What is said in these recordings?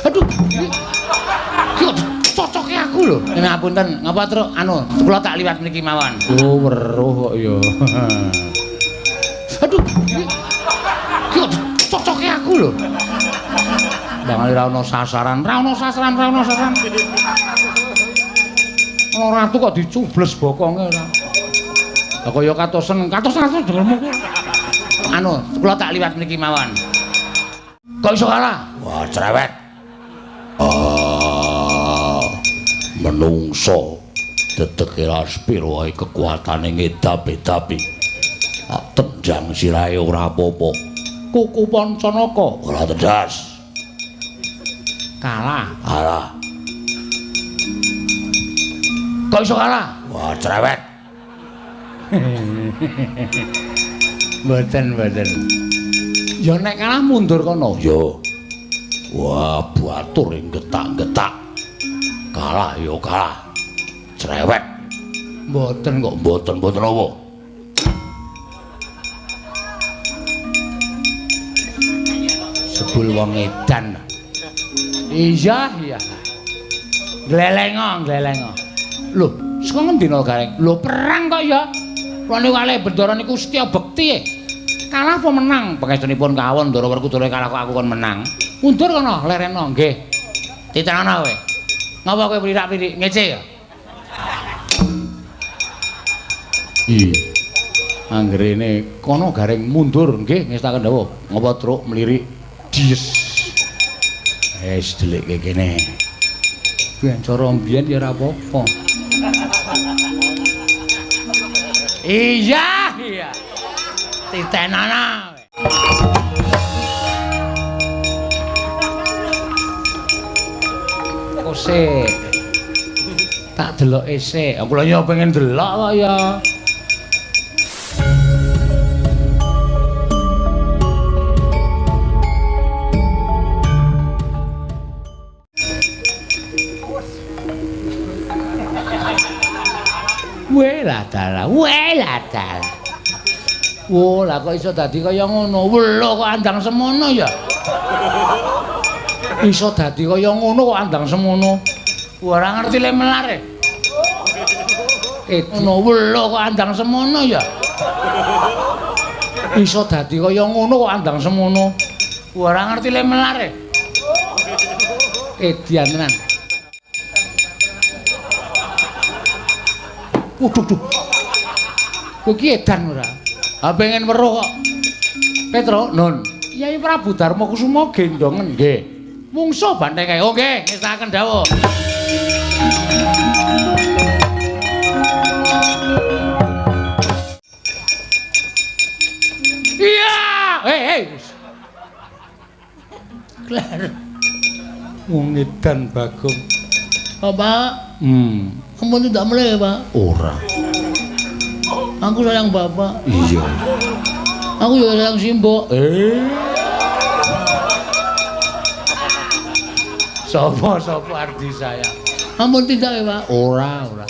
Aduh. Iki kok cocoke aku lho. Ngapunten, ngapa truk anu kula tak liwat mriki mawon. Oh, weruh kok ya. Aduh. Iki kok cocoke aku lho. Bangane ra ono sasaran, ra ono sasaran, ra ono sasaran. Ana ratu kok dicubles bokonge ora. Lah kaya katosen, katos-katos dengermu. Anu, kula tak liwat mriki mawon. Kok iso kalah? Wah, cerewet. Ah, menungso dedeke laspiro wae kekuatane ngedap-edapi. Tak tendang sirahe ora apa-apa. Kuku Pancanaka ora tedas. Kalah. Kalah. Kok iso kalah? Wah, cerewet. Mboten, mboten. Ya nek kalah mundur kono. Ya. Wah, batur ing getak-getak. Kalah ya kalah. Cerewet. Mboten kok. Mboten, mboten apa. Sebul wong edan. Iya, iya. Glelengo, glelengo. Lho, saka ngendi no Gareng? Lho, perang kok ya. Kula niku kalih Bendara niku setya bekti. Kalah apa menang? Pangestunipun kawon Ndara Werkudara kalah kok aku kon menang. Mundur kono, lereno nggih. Titenono kowe. Ngapa kowe mlirak-mlirik ngece ya? Iya. Anggerene kono Gareng mundur nggih ngestaken dawuh. Ngapa truk mlirik dies. Wis delikke kene. Ben cara mbiyen ya ora apa-apa. Iya, iya. Titenana. Kose. Tak deloke sik. Aku lha ya pengen delok kok ya. Welah dalah, welah dalah. Wo, lah kok iso dadi kaya ngono? Welo kok andang semono ya. Iso dadi kaya ngono kok andang semono. Ora ngerti le melar e. Ngono welo kok andang semono ya. Iso dadi kaya ngono kok andang semono. Ora ngerti le melar e. Edian tenan. Waduh, duh. Kowe iki edan ora? Ha pengen weruh kok. Petro, Nun. Kyai Prabu Darma Kusuma gendongen nggih. Mungsuh banteng kae. Oh nggih, ngestaken dawuh. Iya, hei hei. Klar. Wong edan Bagong. Bapak. Ampun tidak mulai ya, Pak. Ora. Aku sayang Bapak. Iya. Aku juga sayang Simbok. Sopo-sopo ardi sayang. Ampun tidak ya, Pak. Ora, ora.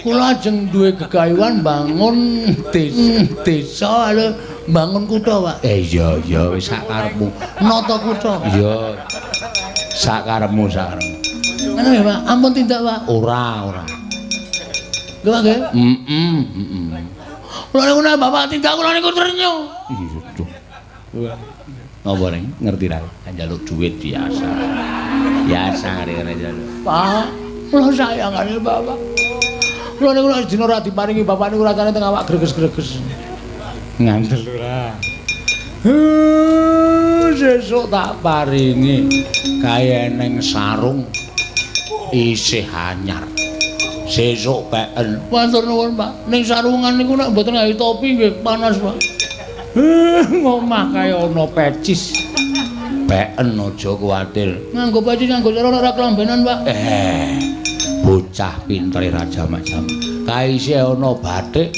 Kula ajeng duwe gegayuhan bangun desa lho, bangun kutha, Pak. Iya, iya wis sak karepmu. Nata kutha. Iya. Sak karepmu, sak karepmu. Ngono ya, Pak. Ampun tindak, Pak. Ora, ora. Nggih, Pak nggih. Heeh, heeh. Kula niku nek Bapak tindak kula niku ternyo. Iya, duh. Ngapa ning ngerti ra? Njaluk duit biasa. Biasa ngene njaluk. Pak, kula sayang kali Bapak. Kula niku nek dina ora diparingi Bapak niku rasane teng awak greges-greges. Ngandel ora. Sesuk tak paringi kae neng sarung isih anyar. Sesuk peken. Matur nuwun, Pak. Ning sarungan niku nek mboten gawe topi nggih panas, Pak. Ngomah kaya ana pecis. Peken aja kuwatir. Nganggo pecis nganggo sarung ora kelambenan, Pak. Bocah pintere raja macam. Kae isih ana batik.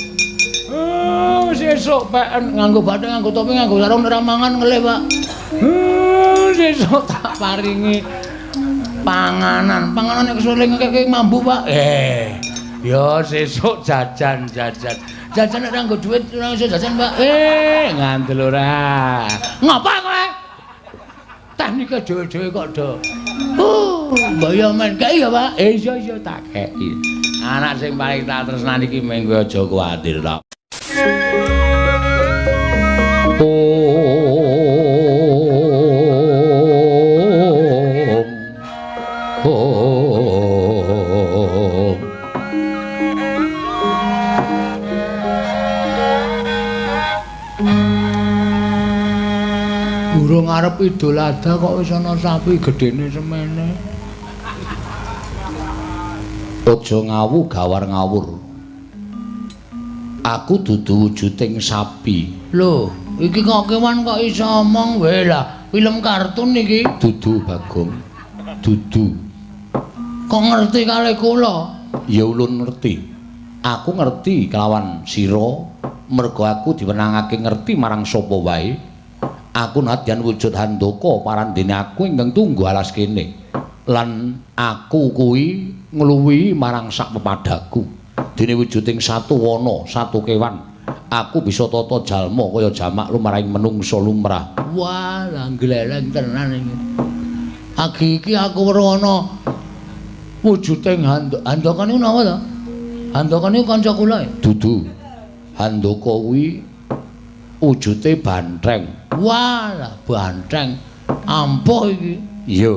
Sesuk peken nganggo batik, nganggo topi, nganggo sarung ora mangan ngelih, Pak. Sesuk tak paringi panganan. Panganan nek kesuwen ngekek mambu, Pak. Ya sesuk jajan-jajan. Jajan nek ora nggo dhuwit ora iso jajan, Pak. Ngandel ora. Ngapa kowe? Teh Teknike dhewe-dhewe kok do. Mbok yo men kei ya, Pak. Iya iya tak kei. Anak sing paling tak tresnani iki mung kowe aja kuwatir ta. Om. Urung arep Idul Adha kok wis ana sapi gedene semene. Aja ngawu gawar ngawur. Aku dudu wujuding sapi. Lho, iki kok kewan kok iso omong wae lah. Film kartun iki. Dudu Bagong. Dudu. Kok ngerti kalih kula? Ya ulun ngerti. Aku ngerti kelawan sira merga aku diwenangake ngerti marang sapa wae. Aku nadyan wujud Handaka parandene aku ingkang tunggu alas kene. Lan aku kuwi ngluwihi marang sak pepadaku. Dene wujuding satu wana, satu kewan, aku bisa tata jalma kaya jamak lumrahing menungsa lumrah. Wah, lah gleleng tenan iki. Agi iki aku weruh ana wujuding Handaka niku napa to? Handaka niku kanca kula ya? Dudu. Handaka kuwi wujute bantheng. Wah, lah bantheng. Ampuh iki. Iya.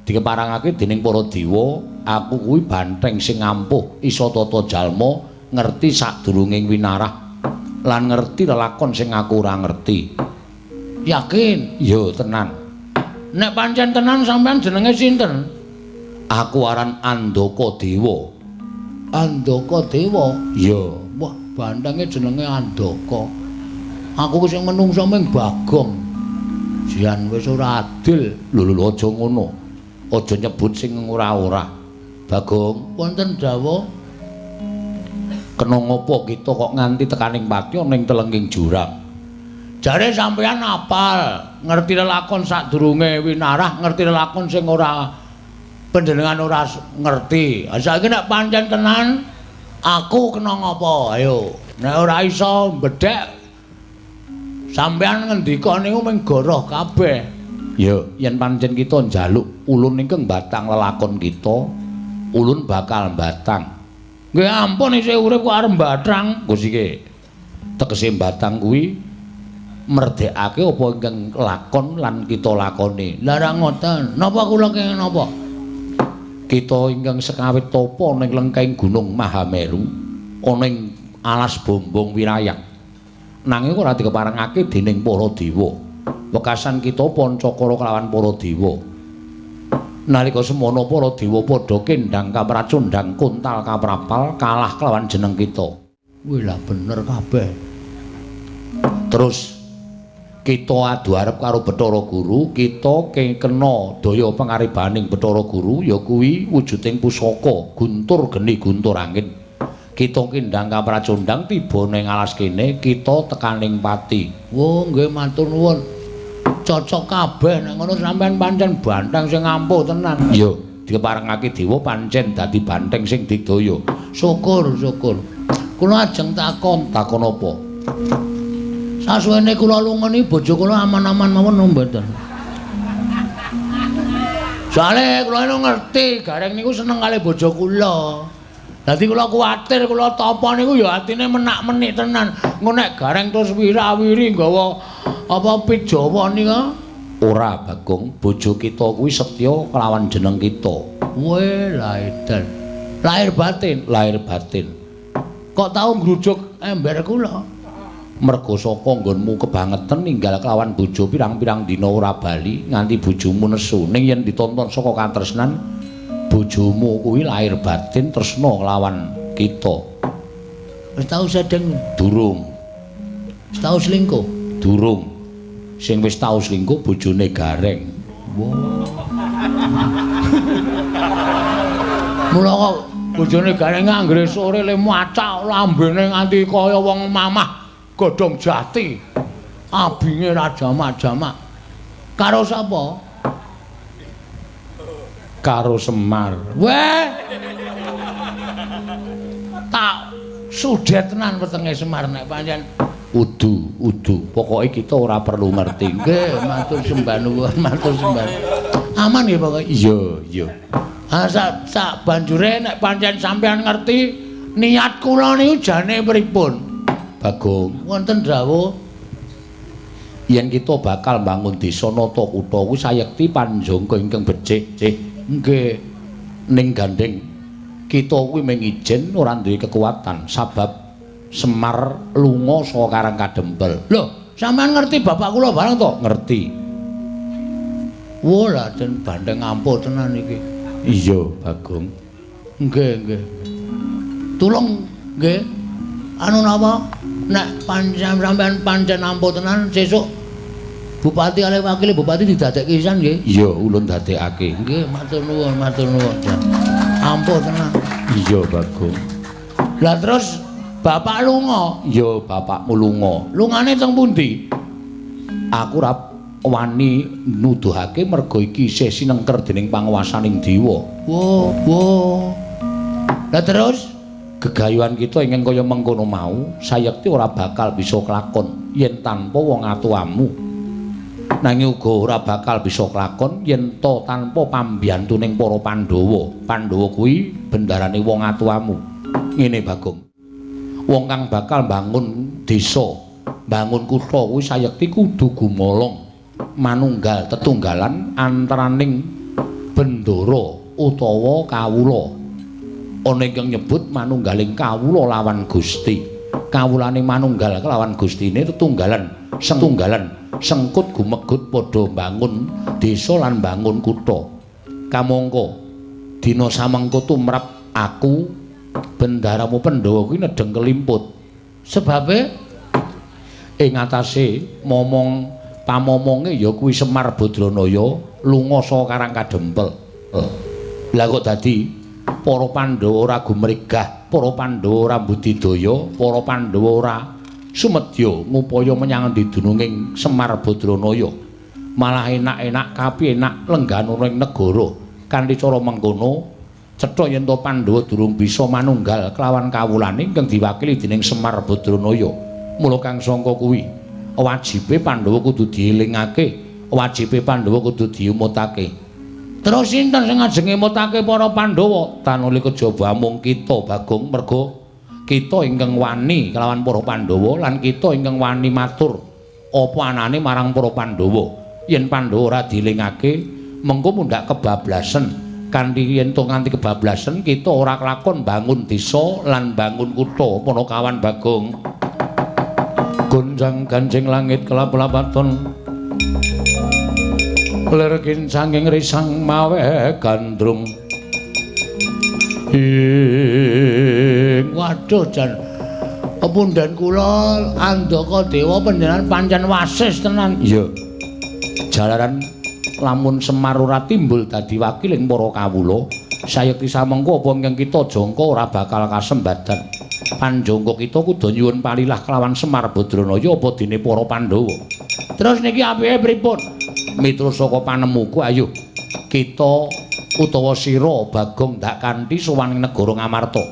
Dikeparangake dening para dewa, aku kuwi bantheng sing ampuh, iso tata jalma, ngerti sadurunging winarah lan ngerti lelakon sing aku ora ngerti. Yakin? Iya, tenan. Nek pancen tenan sampean jenenge sinten? Aku aran Andaka Dewa. Andaka Dewa? Iya. Wah, banthenge jenenge Andaka. Aku ki sing menungso ming Bagong. Jian wis ora adil. Lho lho aja ngono. Aja nyebut sing ora-ora. Bagong, wonten dawuh. Kena ngopo kita kok nganti tekaning pati ana ing telenging jurang? Jare sampeyan apal, ngerti lelakon sadurunge winarah, ngerti lelakon sing ora panjenengan ora ngerti. Saiki nek pancen tenan aku kena ngopo? Ayo, nek ora iso mbedhek sampeyan ngendika niku mung goroh kabeh. Ya, yen pancen kita njaluk ulun ingkang batang lelakon kita, ulun bakal batang. Nggih ampun isih urip kok arep batang. Gus iki. Tegese batang kuwi merdekake apa ingkang lakon lan kita lakoni. Lah ra ngoten. Napa kula kenging napa? Kita ingkang sekawit tapa ning lengkeng Gunung Mahameru, ana ing alas Bombong Wirayang. Nanging ora dikeparengake dening para dewa. Wekasan kita pancakara kelawan para dewa. Nalika semana para dewa padha kendhang kapracundhang kuntal kaprapal kalah kelawan jeneng kita. Wih lah bener kabeh. Terus kita adu arep karo Bathara Guru, kita kena daya pangaribaning Bathara Guru ya kuwi wujuding pusaka guntur geni guntur angin. Kita kendhang kapracundhang tiba ning alas kene, kita tekaning pati. Wo nggih matur nuwun. Cocok kabeh nek ngono sampean pancen banteng sing ampuh tenan. Iya, dikeparengake dewa pancen dadi banteng sing digdaya. Syukur, syukur. Kula ajeng takon, takon apa? Sasuwene kula lunga niki bojo kula aman-aman mawon napa mboten? Soale kula niku ngerti Gareng niku seneng kalih bojo kula. Dadi kula kuwatir kula tapa niku ya atine menak-menik tenan. Engko nek Gareng terus wira-wiri nggawa apa pit Jawa nika? Ora, Bagong, bojo kita kuwi setya kelawan jeneng kita. Weh, lah edan. Lahir batin, lahir batin. Kok tau ngrujuk ember kula? Mergo saka nggonmu kebangetan ninggal kelawan bojo pirang-pirang dina ora bali nganti bojomu nesu. Ning yen ditonton saka katresnan bojomu kuwi lahir batin tresna kelawan kita. Wis tau sedeng? Durung. Wis tau selingkuh? Durung. Sing wis tau selingkuh bojone Gareng. Wah. Mula kok bojone Gareng anggere sore le macak lambene nganti kaya wong mamah godhong jati. Abinge ra jamak-jamak. Karo sapa? Karo Semar. Weh. Tak sudet tenan wetenge Semar nek pancen Udu, udu. Pokoke kita ora perlu ngerti. Nggih, matur sembah nuwun, matur sembah. Aman nggih pokoke. Iya, iya. Ah sak banjure nek pancen sampean ngerti niat kula niku jane pripun? Bagong, wonten dawuh yen kita bakal mbangun desa nata kutha kuwi sayekti panjangka ingkang becik. Nggih. Ning gandeng kita kuwi mung ijen ora duwe kekuatan sabab Semar lunga saka Karang Kadempel. Lho, sampean ngerti bapak kula bareng to? Ngerti. Wah, lah den bandeng ampuh tenan iki. Iya, Bagong. Nggih, nggih. Tulung nggih. Anu napa? Nek pancen sampean pancen ampuh tenan sesuk bupati kalih wakile bupati didadekke pisan nggih. Iya, ulun dadekake. Nggih, matur nuwun, matur nuwun. Ampuh tenan. Iya, Bagong. Lah terus bapak lunga? Iya, bapakmu lunga. Lungane teng pundi? Aku ora wani nuduhake merga iki isih sinengker dening panguwasaning dewa. Wo, wo. Lah terus gegayuhan kita ingkang kaya mengkono mau sayekti ora bakal bisa kelakon yen tanpa wong atuamu. Nanging uga ora bakal bisa kelakon yen ta tanpa pambiyantuning para Pandhawa. Pandhawa kuwi bendarane wong atuamu. Ngene Bagong. Wong kang bakal mbangun desa, mbangun kutha kuwi sayekti kudu gumolong manunggal tetunggalan antaraning bendara utawa kawula. Ana ingkang nyebut manunggaling kawula lawan Gusti. Kawulane manunggal kelawan Gustine tetunggalan, setunggalan, sengkut gumegut padha mbangun desa lan mbangun kutha. Kamangka dina samengko tumrap aku bendaramu Pandhawa kuwi nedheng kelimput. Sebabe ing atase momong pamomonge ya kuwi Semar Badranaya lunga saka Karang Kadempel. Lah kok dadi para Pandhawa ora gumregah, para Pandhawa ora budidaya, para Pandhawa ora sumedya ngupaya menyang endi dununging Semar Badranaya. Malah enak-enak kapi enak lengganana ing negara. Kanthi cara mengkono cetha yen to Pandhawa durung bisa manunggal kelawan kawulane ingkang diwakili dening Semar Badranaya. Mula kang sangka kuwi wajibe Pandhawa kudu dielingake, wajibe Pandhawa kudu diumutake. Terus sinten sing ajeng ngemutake para Pandhawa? Tanuli kejaba amung kita Bagong, merga kita ingkang wani kelawan para Pandhawa lan kita ingkang wani matur apa anane marang para Pandhawa. Yen Pandhawa ora dielingake, mengko mundhak kebablasen. Kanthi yen to nganti kebablasen kita ora kelakon bangun desa lan bangun kutha. Panakawan Bagong. Gonjang ganjing langit kelap-lapaton lir kincanging risang mawe gandrung. Ing waduh jan pepundhen kula Andaka Dewa panjenengan pancen wasis tenan. Iya. Jalaran lamun Semar ora timbul dadi wakiling para kawula, sayekti samengko apa ingkang kita jangka ora bakal kasembadan. Panjangka kita kudu nyuwun palilah kelawan Semar Badranaya apa dene para Pandhawa. Terus niki apike pripun? Mitra saka panemuku, ayo kita utawa sira Bagong ndak kanthi sowan ing negara Ngamarta.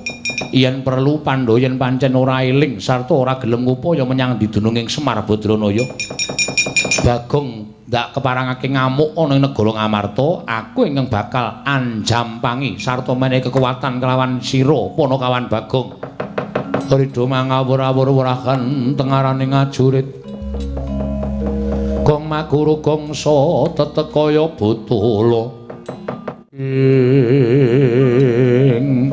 Yen perlu Pandhawa yen pancen ora eling sarta ora gelem ngupaya menyang didununging Semar Badranaya, Bagong ndak keparangake ngamuk ana ing negara Ngamarta, aku ingkang bakal anjampangi sarta menehi kekuatan kelawan sira Panakawan Bagong. Ridho mangawur-awur wrahan tengaraning ngajurit. Gong maguru gongsa tetek kaya botolo. Ing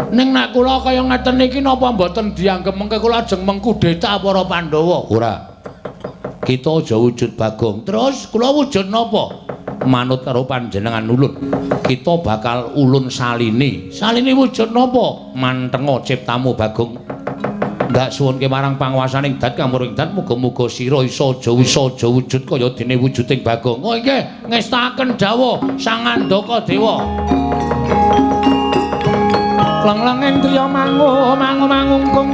ning nek kula kaya ngeten iki napa mboten dianggep mengke kula ajeng mengkudeta para Pandhawa? Ora. Kita aja wujud Bagong. Terus kula wujud napa? Manut karo panjenengan ulun. Kita bakal ulun salini. Salini wujud napa? Mantenga ciptamu Bagong. Ndak suwunke marang panguwasaning dat kamuring dat muga-muga sira iso aja wujud kaya dene wujuding Bagong. Oh nggih, ngestakaken dawuh Sang Andaka Dewa. Leng-lenging triya mangu mangu mangungkung.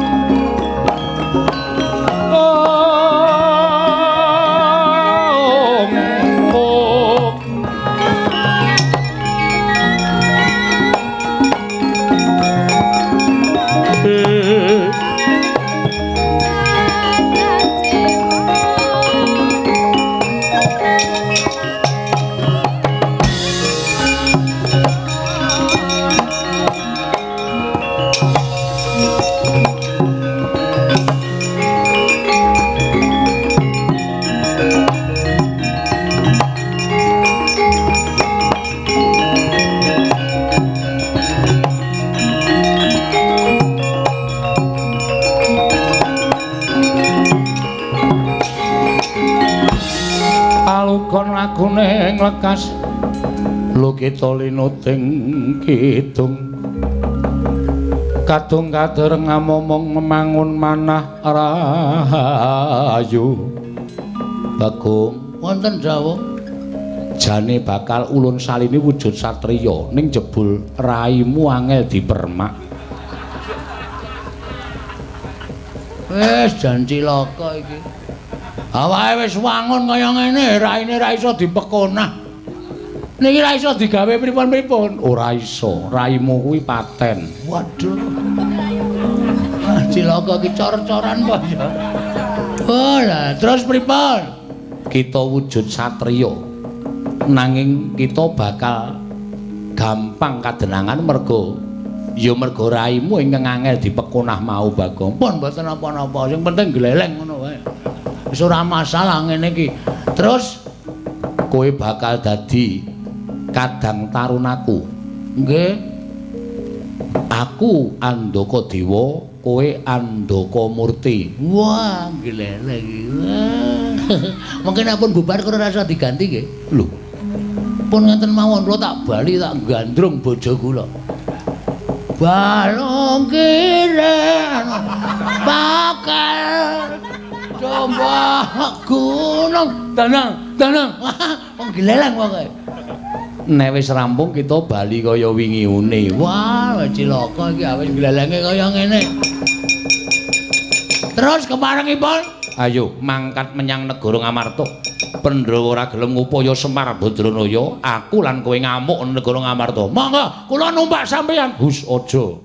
lekas Lukita linuting kidung kadung kadereng amomong memangun manah rahayu. Bagong, wonten dawuh. Jane bakal ulun salini wujud satriya ning jebul raimu angel dipermak. Wis jan cilaka iki. Awake wis wangun kaya ngene, raine ra iso dipekonah. Niki ra iso digawe pripun-pripun. Ora iso, raimu kuwi paten. Waduh. Ah, cilaka iki cor-coran apa ya? Oh, lah terus pripun? Kita wujud satriya. Nanging kita bakal gampang kadenangan mergo ya mergo raimu ingkang angel dipekonah mau Bagong. Pun mboten napa-napa, sing penting gleleng ngono wae. Wis ora masalah ngene iki. Terus kowe bakal dadi kadang tarunaku. Nggih. Aku Andaka Dewa, kowe Andaka Murti. Wah, gleleng iki. Mungkin ampun bubar kula rasa diganti nggih. Lho. Pun ngenten mawon kula tak bali tak gandrung bojo kula. Balung kiren bakal coba gunung danang danang. Wong gleleng pokoke. Nek wis rampung kita bali kaya wingi une. Wah, cilaka iki awis glelenge kaya ngene. Terus keparengipun, ayo mangkat menyang negara Ngamarta. Pandhawa ora gelem ngupaya Semar Badranaya, aku lan kowe ngamuk negara Ngamarta. Monggo, kula numpak sampeyan. Hus aja.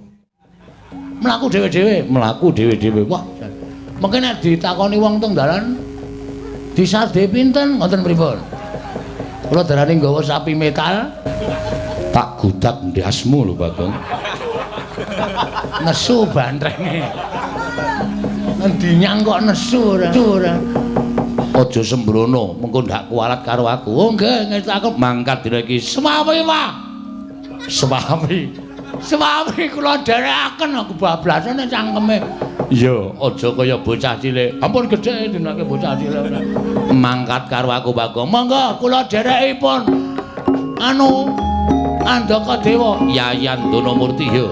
Mlaku dhewe-dhewe, mlaku dhewe-dhewe. Wah, mungkin nek ditakoni wong teng dalan disade pinten ngoten pripun? Kula darani nggawa sapi metal. Tak gudak ndasmu lho, Bagong. Nesu bantrenge. Ngendi nyang kok nesu ora? Ora. Aja sembrono, mengko ndak kualat karo aku. Oh nggih, ngerti aku mangkat dina iki. Semawi, Pak. Semawi. Semawi kula dherekaken aku bablasane cangkeme. Iya, aja kaya bocah cilik. Ampun gedhe dinake bocah cilik ora. Mangkat karo aku, Bagong. Monggo kula dherekipun. Anu Andaka Dewa, Yayan Donamurti ya.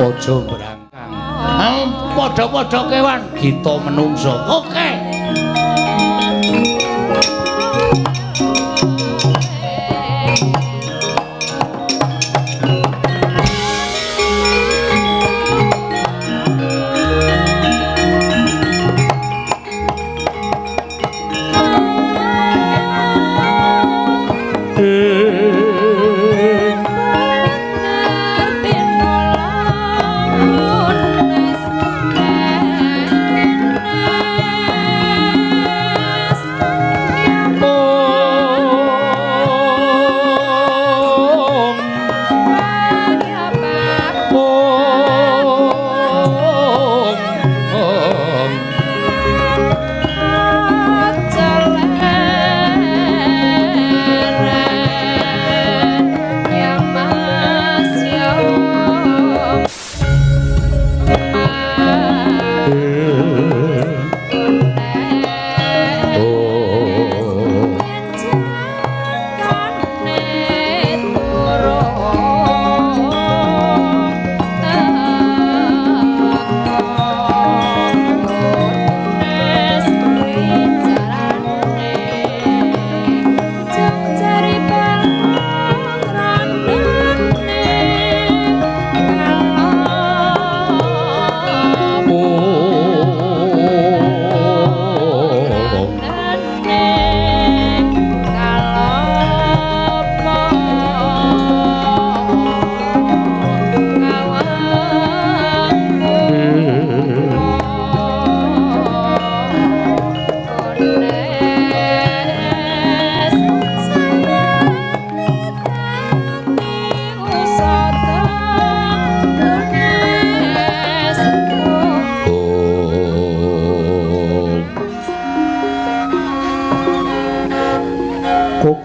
Aja brangkang. Padha-padha kewan kita menungso. Oke.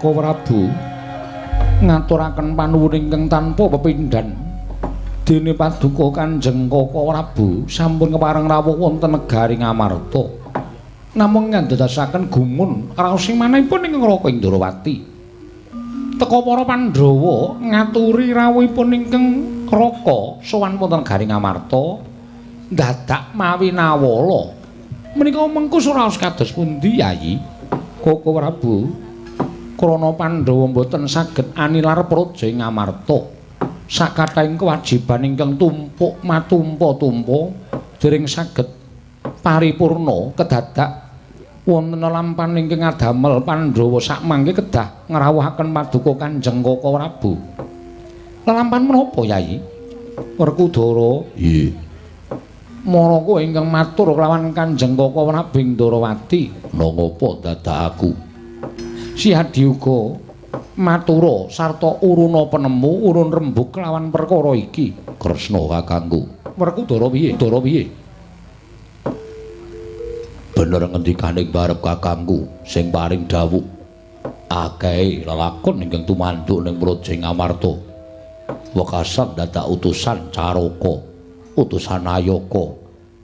Koko Prabu ngaturaken panuwun ingkang tanpa pepindhan. Dene paduka Kanjeng Koko Prabu sampun kepareng rawuh wonten negari Ngamarta. Namung ngandadosaken gumun raos manahipun ingkang Raka ing Ndorowati. Teka para Pandhawa ngaturi rawuhipun ingkang Raka sowan wonten negari Ngamarta dadak mawi nawala. Menika mengkus raos kados pundi Yayi? Koko Prabu, krana Pandhawa mboten saged anilar praja ing Ngamarta. Sakathahing kewajiban ingkang tumpuk matumpa-tumpa dereng saged paripurna kedadak wonten lampan ingkang ngadamel Pandhawa sakmangke kedah ngrawuhaken paduka Kanjeng Koko Prabu. Lelampan menapa Yayi? Werkudara. Nggih. Maraka ingkang matur kelawan Kanjeng Koko Prabu ing Ndorowati. Nangapa dadak aku? Si Hadiuga matura sarta uruna penemu urun rembug kelawan perkara iki. Kresna kakangku. Werkudara piye? Dara piye? Bener ngendikaning barep kakangku sing paring dawuh akehe lelakon ingkang tumanduk ning praja Ngamarta. Wekasan dadak utusan Caraka, utusan Ayaka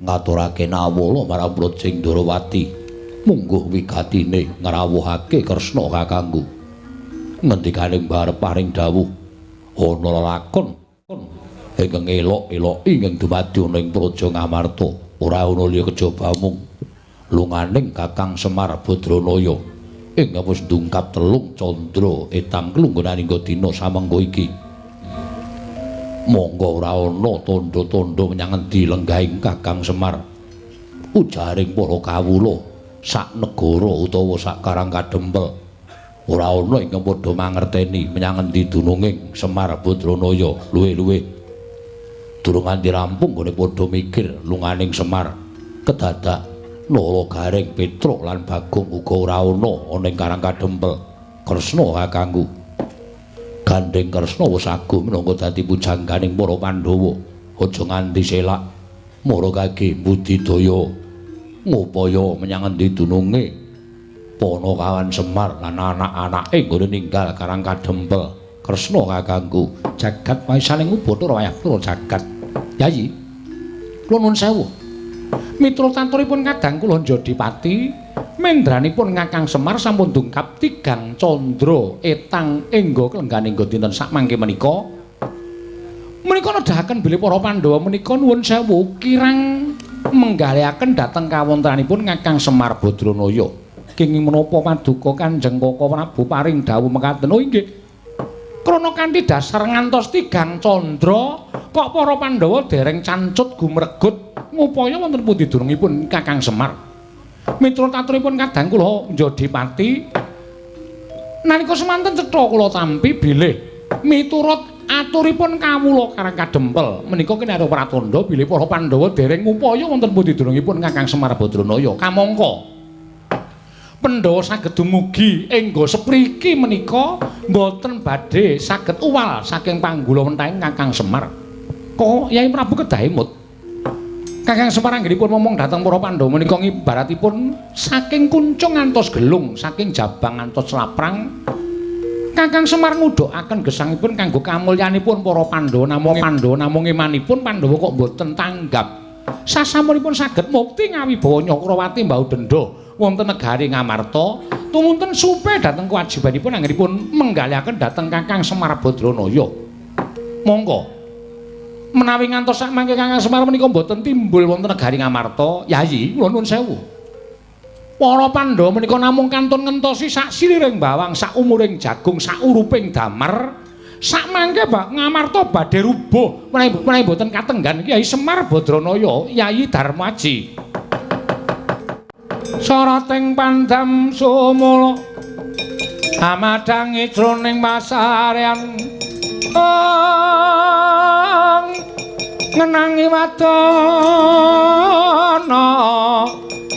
ngaturake nawala marang praja Ndorowati. Mungguh wigatine ngrawuhake Kresna kakangku. Ngendikaning barep paring dawuh ana lelakon ingkang elok-eloki ingkang dumadi ana ing praja Ngamarta. Ora ana liya kejaba mung lunganing Kakang Semar Badranaya ingkang wis ndungkap telung candra etang klunggunaning dina samengko iki. Monggo ora ana tandha-tandha menyang endi lenggahing Kakang Semar. Ujaring para kawula sak negara utawa sak Karang Kadempel ora ana ingkang padha mangerteni menyang endi dununging Semar Badranaya. Luwih-luwih durung nganti rampung nggone padha mikir lunganing Semar kedadak Nala Gareng Petruk lan Bagong uga ora ana ana ing Karang Kadempel. Kresna kakangku. Gandeng Kresna wis agung minangka dadi pujangganing para Pandhawa. Aja nganti selak mara kage budidaya ngupaya menyang endi dununge Panakawan Semar lan anak-anake nggone ninggal Karang Kadempel. Kresna kakangku. Jagat wae saling ubathara wayah pura jagat. Yayi, kula nuwun sewu. Mitra tanturipun kadang kula Njodipati mendranipun Kakang Semar sampun dungkap tigang candra etang engga klengganing dinten sakmangke menika. Menika nedahaken bilih para Pandhawa menika nuwun sewu kirang menggalihaken dhateng kawontenanipun Kakang Semar Badranaya. Kenging menapa paduka Kanjeng Koko Prabu paring dawuh mekaten? Oh inggih. Krana kanthi dasar ngantos tigang candra kok para Pandhawa dereng cancut gumregut ngupaya wonten pundi dunungipun Kakang Semar. Mitra taturipun kadang kula Njodipati nalika semanten cetha kula tampi bilih miturut aturipun kawula Karang Kadempel menika kinarya pratandha bilih para Pandhawa dereng ngupaya wonten pundi dunungipun Kakang Semar Badranaya. Kamangka Pandhawa saged dumugi engga sepriki menika mboten badhe saged uwal saking panggulawentahing Kakang Semar. Kok Yai Prabu kedah emut? Kakang Semar anggenipun momong dhateng para Pandhawa menika ngibaratipun saking kuncung ngantos gelung, saking jabang ngantos laprang. Kakang Semar ngudhukaken gesangipun kanggo kamulyanipun para Pandhawa namung Pandhawa namung imanipun Pandhawa kok mboten tanggap. Sasampunipun saged mukti ngawibawa Nyakrawati mbau denda wonten negari Ngamarta, tumunten supe dhateng kewajibanipun anggenipun menggalihaken dhateng Kakang Semar Badranaya. Monggo menawi ngantos sakmangke Kakang Semar menika mboten timbul wonten negari Ngamarta, Yayi, kula nuwun sewu. Para Pandhawa menika namung kantun ngentosi sak siliring bawang, sak umuring jagung, sak uruping damar. Sakmangke bak Ngamarta badhe rubuh menawi mboten katenggan Kyai Semar Badranaya, Yayi Darmaji. Sarating pandam sumula amadhangi jroning pasarean ngenangi wadana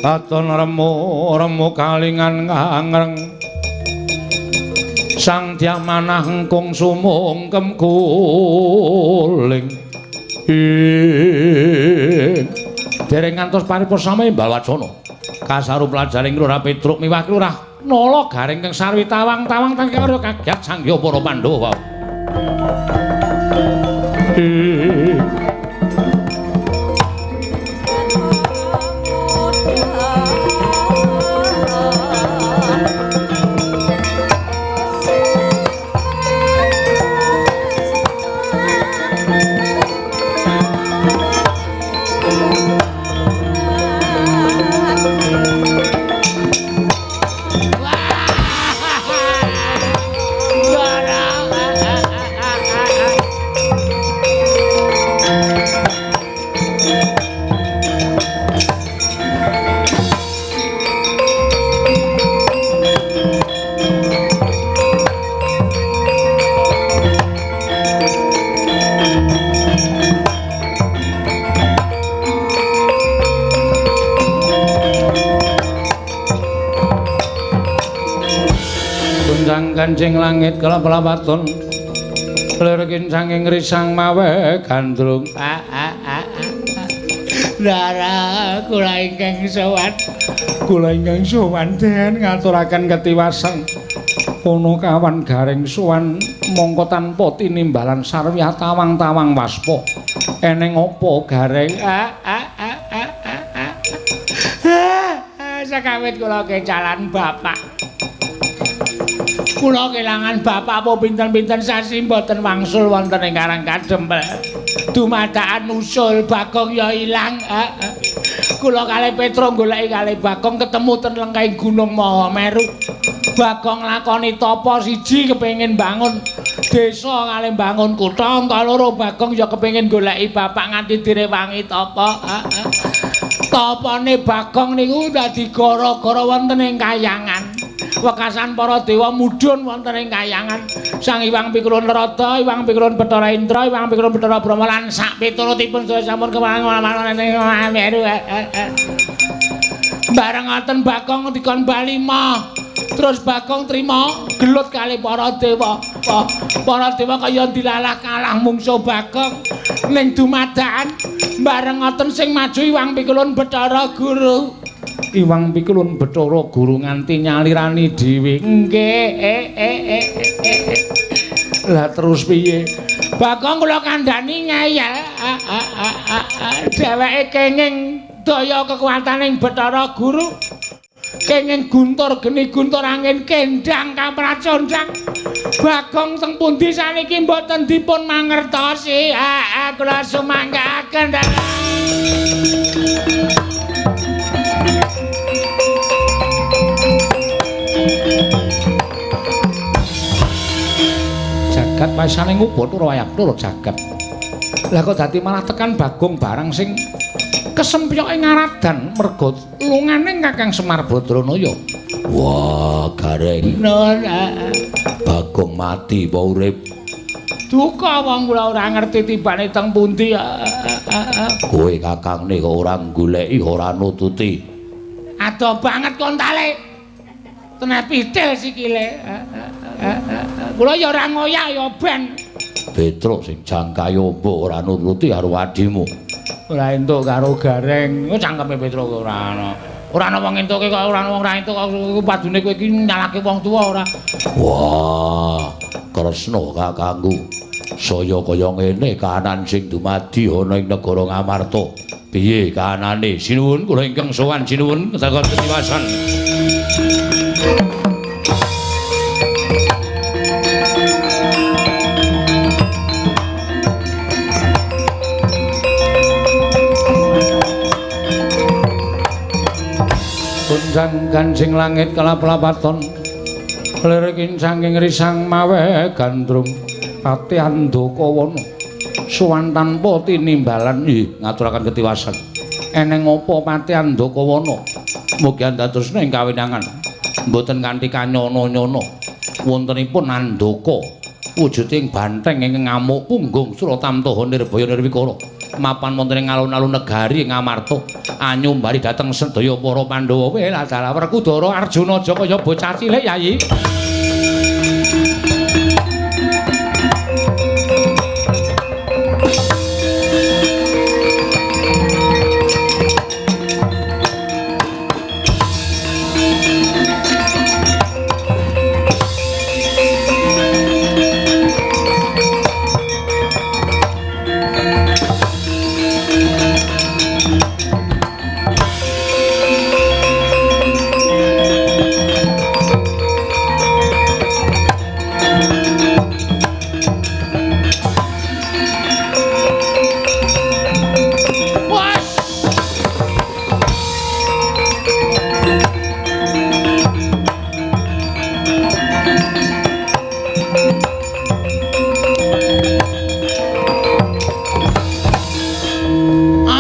aton remu remu kalingan ngangreng sang Dyamanah engkung sumungkem guling dereng ngantos paripurna imbal wacana kasaru pelajaring Lurah Petruk miwah Lurah Nala Gareng kang sarwi tawang-tawang tangke karo kaget sangya para Pandhawa. Kancing langit kelap-lapaton lir kincanging risang mawe gandrung. Ndara kula ingkang sowan, kula ingkang sowan den ngaturaken ketiwasan. Ponokawan Gareng sowan mongko tanpa tinimbalan sarwi tawang-tawang waspa. Eneng apa Gareng? Sakawit kula kecalan bapak. Kula kelangan bapak apa pinten-pinten sasi mboten wangsul wonten ing Karang Kadempel. Dumadakan usul Bagong ya ilang. Kula kalih Petro goleki kalih Bagong ketemu ten lengkahing Gunung Mahameru. Bagong lakoni tapa siji kepengin bangun desa kalih bangun kutha, angka loro Bagong ya kepengin goleki bapak nganti direwangi tapa. Tapane Bagong niku dadi gara-gara wonten ing kayangan. Wekasan para dewa mudhun wonten ing kayangan. Sang Hyang Pikulun Narada, Hyang Pikulun Bathara Indra, Hyang Pikulun Bathara Brahma lan sak piturutipun sedaya sampun kemawon ing Mahameru. Bareng ngoten Bagong dikon bali mah. Terus Bagong trima gelut kali para dewa. Para dewa kaya dilalah kalah mungsuh Bagong ning dumadakan. Bareng ngoten sing maju Hyang Pikulun Bathara Guru. Hyang Pikulun Bathara Guru nganti nyalirani dhewe. Nggih. Lah terus piye? Bagong kula kandhani ngeyel. Dheweke kenging daya kekuataning Bathara Guru. Kenging guntur geni guntur angin kendang kapracondang. Bagong teng pundi saniki mboten dipun mangertosi. Kula sumanggaaken. Jagat paisane ngubathara wayah jagat. Lah kok dadi malah tekan Bagong barang sing kesempyoke ngaradan merga lungane Kakang Semar Badranaya. Wah, Gareng. Nun, Bagong mati apa urip? Duka wong kula ora ngerti tibane teng pundi. Kowe kakangne kok ora goleki, ora nututi. Adoh banget kontale. Teneh pitil sikile. Kula ya ora ngoyak ya ben. Petruk sing jangkae ombo ora nuruti karo adimu. Ora entuk karo Gareng. Ku cangkeme Petruk ora ana. Ora ana wong entuke kok ora ana wong ora entuk kok padune kowe iki nyalake wong tuwa ora. Wah, Kresna kakangku. Saya kaya ngene kahanan sing dumadi ana ing negara Ngamarta. Piye kahanane? Sinuwun kula ingkang sowan sinuwun ketakon ketiwasan. Gunjang kancing langit kelap-lapaton lir kincanging risang mawe gandrung pati Andakawana sowan tanpa tinimbalan. Nggih, ngaturaken ketiwasan. Eneng apa pati Andakawana? Mugi andadosna ing kawinangan mboten kanthi kanyono-nyono. Wontenipun Andaka wujuding banteng ingkang ngamuk punggung Suratamtaha Nirbaya Nirwikara mapan wonten ing alun-alun negari ing Ngamarta anyumbari dhateng sedaya para Pandhawa. Welah dalah Werkudara Arjuna aja kaya bocah cilik Yayi.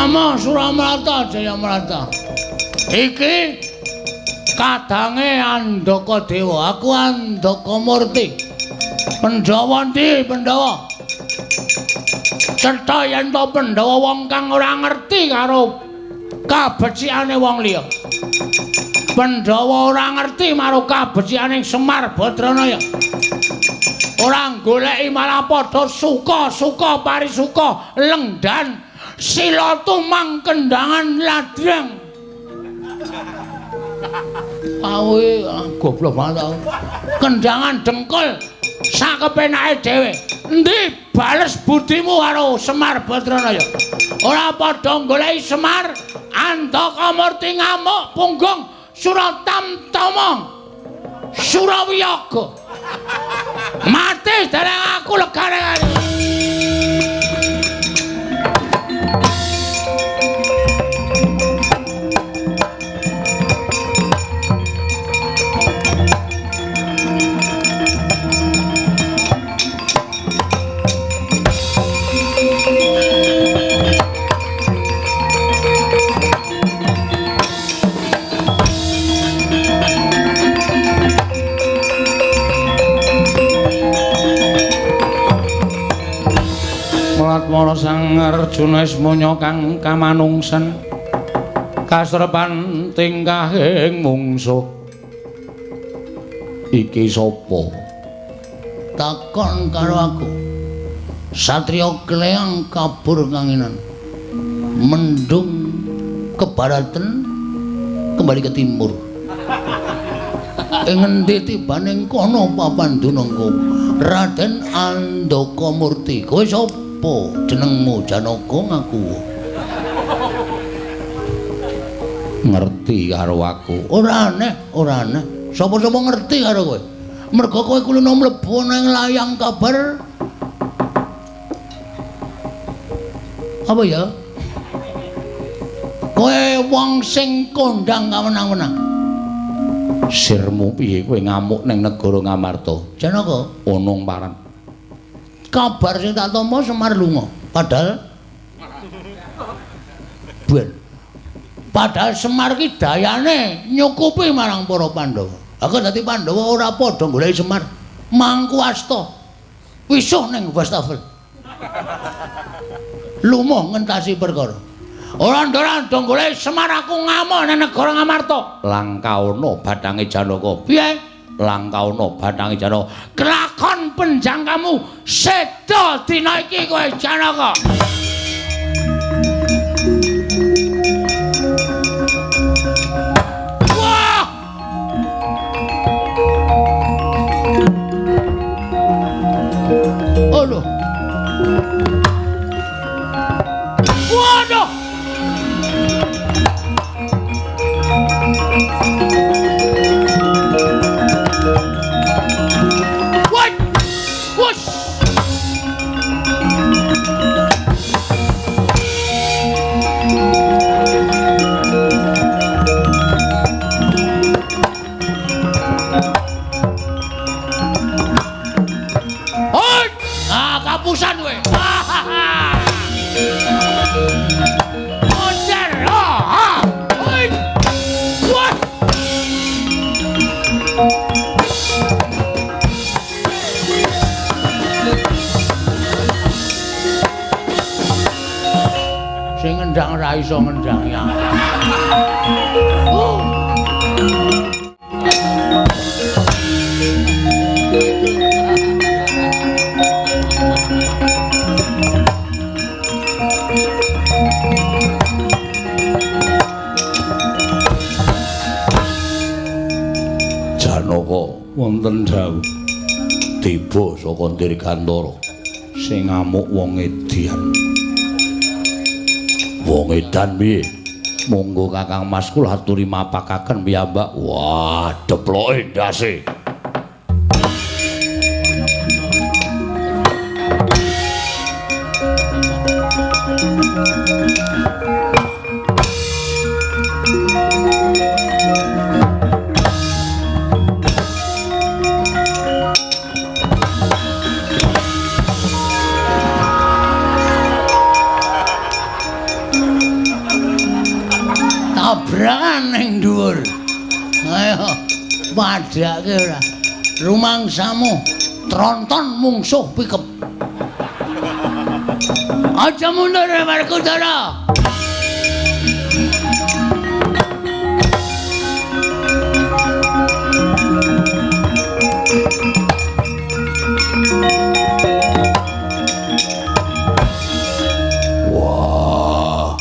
Rama Suramrata Jayamrata. Iki kadange Andaka Dewa, aku Andaka Murti. Pandhawa ndi Pandhawa? Cetha yen to Pandhawa wong kang ora ngerti karo kabecikane wong liya. Pandhawa ora ngerti marang kabecikane Semar Badranaya. Ora goleki malah padha suka-suka parisuka lengdan sila tumang kendangan ladrang. Awe goblok banget aku. Kendangan dengkul sakepenake dhewe. Endi bales budimu karo Semar Badranaya? Ora padha goleki Semar, Andaka Murti ngamuk punggung Suratamtama Surawiyaga. Mati dereng aku legane. Mara Sang Arjuna ismaya kang kamanungsan kasrepan tingkahing mungsuh. Iki sapa? Takon karo aku. Satriya Kleang kabur kanginan. Mendung ke baratan kembali ke timur. Ing ngendi tibane kono papan dunungku? Raden Andaka Murti. Kowe sapa? Jenengmu Janaka ngaku. Ngerti karo aku. Ora aneh, ora aneh. Sapa-sapa ngerti karo kowe. Mergo kowe kulino mlebu nang layang kabar. Apa ya? Kowe wong sing kondang kamenang-menang. Sirmu piye kowe ngamuk ning negara Ngamarta? Janaka onong paran. Kabar sing tak tampa Semar lunga. Padahal ben. Padahal Semar ki dayane nyukupi marang para Pandhawa. Aku dadi Pandhawa ora padha goleki Semar. Mangku asta. Wisuh ning wastafel. Lumuh ngentasi perkara. Ora ndora ndong goleki Semar aku ngamuk nang negara Ngamarta. Langkaono bathange Janaka. Piye? Langkaono bathange Janaka. Kelakon penjangkamu seda dina iki kowe Janaka. Wah! Aduh. Waduh. Kapusan kowe. Moncer. Wah. Sing ngendang ora iso ngendang ya. Janaka wonten dawuh tiba saka Dirgantara sing ngamuk wong edian. Wong edan piye? Monggo Kakang Mas kula aturi mapakaken piyambak. Wah, deploke ndase. Abrangan ning dhuwur. Ayo padhake ora. Rumangsamu tronton mungsuh pikep. Aja mundur Werkudara. Wah.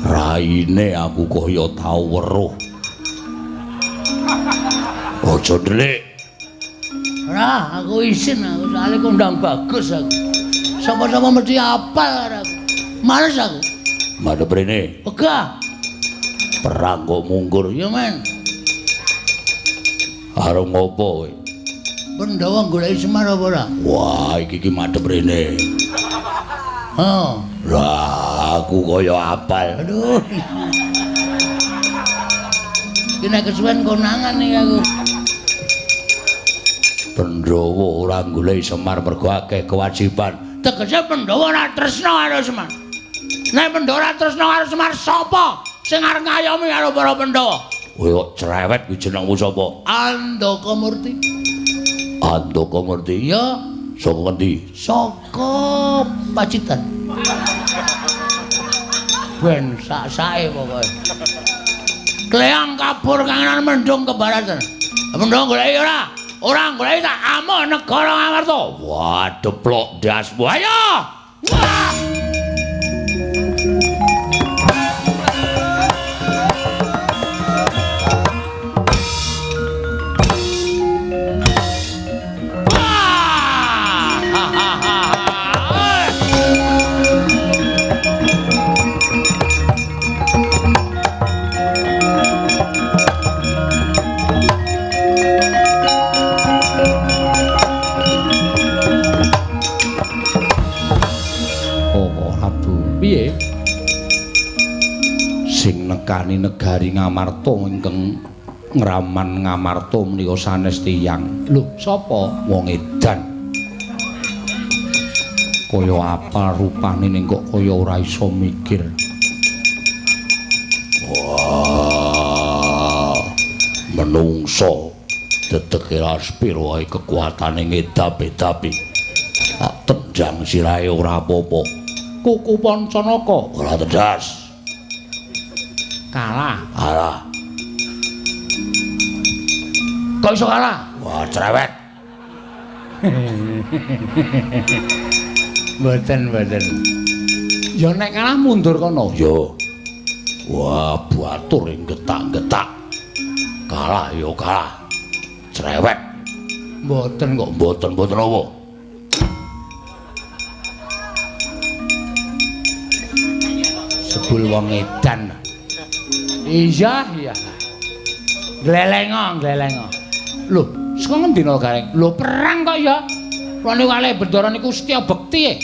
Raine aku kaya tau weruh. Aja ndelik. Ora, aku isin aku soalé kondang bagus aku. Sapa-sapa mesti apal karo aku. Males aku. Madhep rene. Wegah. Perang kok mungkur. Ya men. Arep ngopo kowe? Pandhawa goleki Semar apa ora? Wah, iki ki madhep rene. Heeh. Lah, aku kaya apal. Aduh. Iki nek kesuwen konangan iki aku. Pandhawa ora goleki Semar mergo akeh kewajiban. Tegese Pandhawa ora tresna karo Semar. Nek Pandhawa ora tresna karo Semar, sapa sing arep ngayomi karo para Pandhawa? Kowe kok cerewet kuwi jenengmu sapa? Andaka Murti. Andaka Murti? Iya. Saka ngendi? Saka Pacitan. Ben sak-sake pokoke. Kleang kabur kangenan mendung kebaratan. Mendung goleki ora? Ora goleki tak amuk negara Ngamarta. Wah, deplok ndasmu. Ayo! Wah! Piye? Sing nekani negari Ngamarta ingkang ngraman Ngamarta menika sanes tiyang. Lho, sapa? Wong edan. Kaya apa rupane ning kok kaya ora iso mikir. Wah. Menungso dedeke laspir wae kekuatane ngedap-edapi. Tak tendang sirahe ora apa-apa. Kuku Pancanaka ora tedas. Kalah. Kalah. Kok iso kalah? Wah, cerewet. Mboten, mboten. Ya nek kalah mundur kono. Ya. Wah, batur ing getak-getak. Kalah ya kalah. Cerewet. Mboten kok. Mboten-mboten apa? Sebul wong edan. Iya, iya. Glelengo, glelengo. Lho, saka ngendi no Gareng? Lho, perang kok ya. Kula niku kalih Bendara niku setya bekti.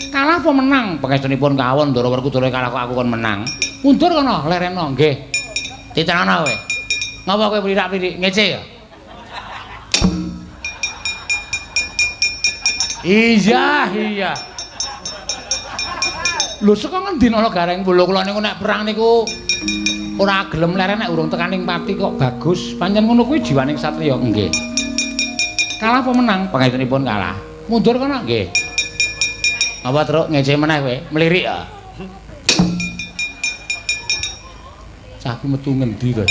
Kalah apa menang? Pangestunipun kawon Ndara Werkudara kalah kok aku kon menang. Mundur kono, lereno nggih. Titenono kowe. Ngapa kowe mlirak-mlirik ngece ya? Iya, iya. Lho saka ngendi ana Gareng? Lho kula niku nek perang niku ora gelem leren nek urung tekaning pati kok bagus. Pancen ngono kuwi jiwaning satriya. Nggih. Kalah apa menang? Pangestunipun kalah. Mundur kono nggih. Apa truk ngece meneh kowe? Mlirik ya. Cah ki metu ngendi to?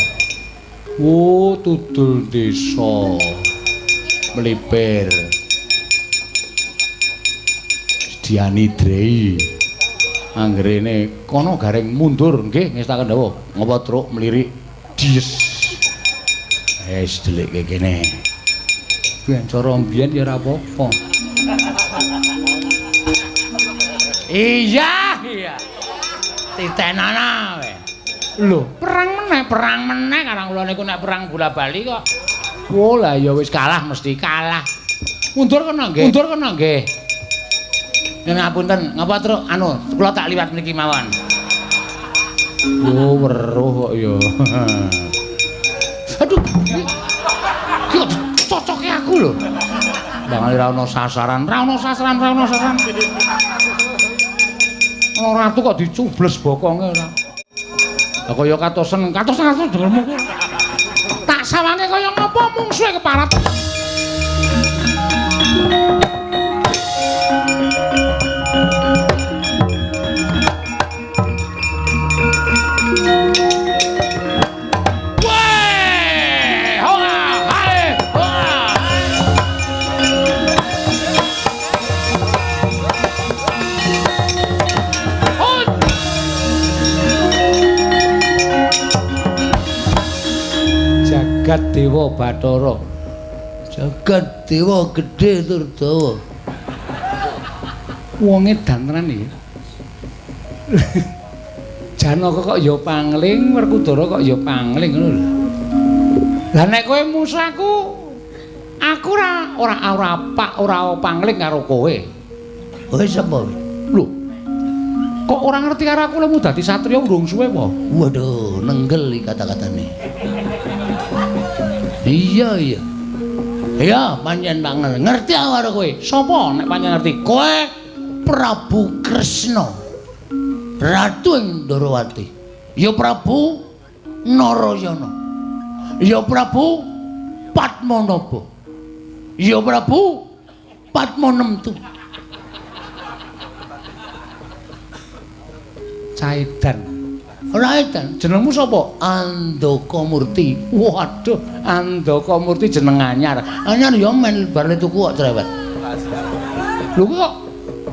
Oh, tudul desa. Mlipir. Sediani Drei. Anggerene kono Gareng mundur nggih ngestaken dawuh. Ngapa truk mlirik dies. Wis delikke kene. Ben cara mbiyen ya ora apa-apa. Iya, iya. Titenana kowe. Lho, perang meneh karang kula niku nek perang bola-bali kok. Oh lah ya wis kalah mesti kalah. Mundur kono nggih. Mundur kono nggih. Yen ngapunten, ngapa truk anu kula tak liwat mriki mawon. Yo weruh kok ya. Aduh. Iki kok cocoke aku lho. Bangane ra ono sasaran, ra ono sasaran, ra ono sasaran. Ana ratu kok dicubles bokonge ora. Lah kaya katosen, katosen dengermu. Tak sawange kaya ngapa mungsuhe keparat. Jagat Dewa Bathara. Jagat Dewa gedhe tur dawa. Wong edan tenan iki. Janaka kok ya pangling, Werkudara kok ya pangling ngono lho. Lah nek kowe musuh aku, aku ora ora pak ora pangling karo kowe. Kowe sapa? Lho. Kok ora ngerti karo aku lemu dadi satriya urung suwe apa? Waduh, nenggel iki kata-katane. Iya iya. Iya, pancen banget. Ngerti aku karo kowe. Sapa nek pancen ngerti? Kowe Prabu Kresna. Ratu ing Ndorowati. Ya Prabu Narayana. Ya Prabu Padmanaba. Ya Prabu Padmanemtu. Caidan. Ora edan. Jenengmu sapa? Andaka Murti. Waduh, Andaka Murti jeneng anyar. Anyar ya men bar tuku kok cerewet. Lho kok